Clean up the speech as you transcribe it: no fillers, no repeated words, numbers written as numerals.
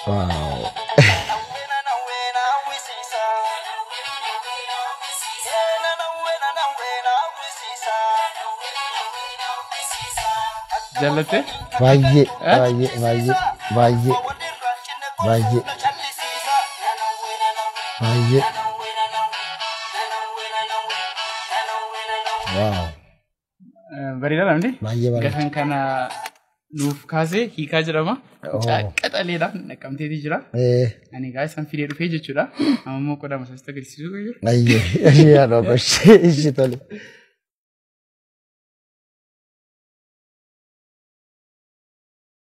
Wow. Jaallattee? Baay'ee baay'ee baay'ee baay'ee baay'ee baay'ee. Wow. Bareedaadha miti? Baay'ee bareeda. Gafan kana nuuf kaasee hiikaa jedhama. Oh. Qaxaleedha, naqamteetii jira. Ani egaa isaan fidee dhufee jechuudha. Amma immoo qodaa masaasitti agarsiisuu kan jiru. Ayyee ishee yaaduu ishee ishee tole.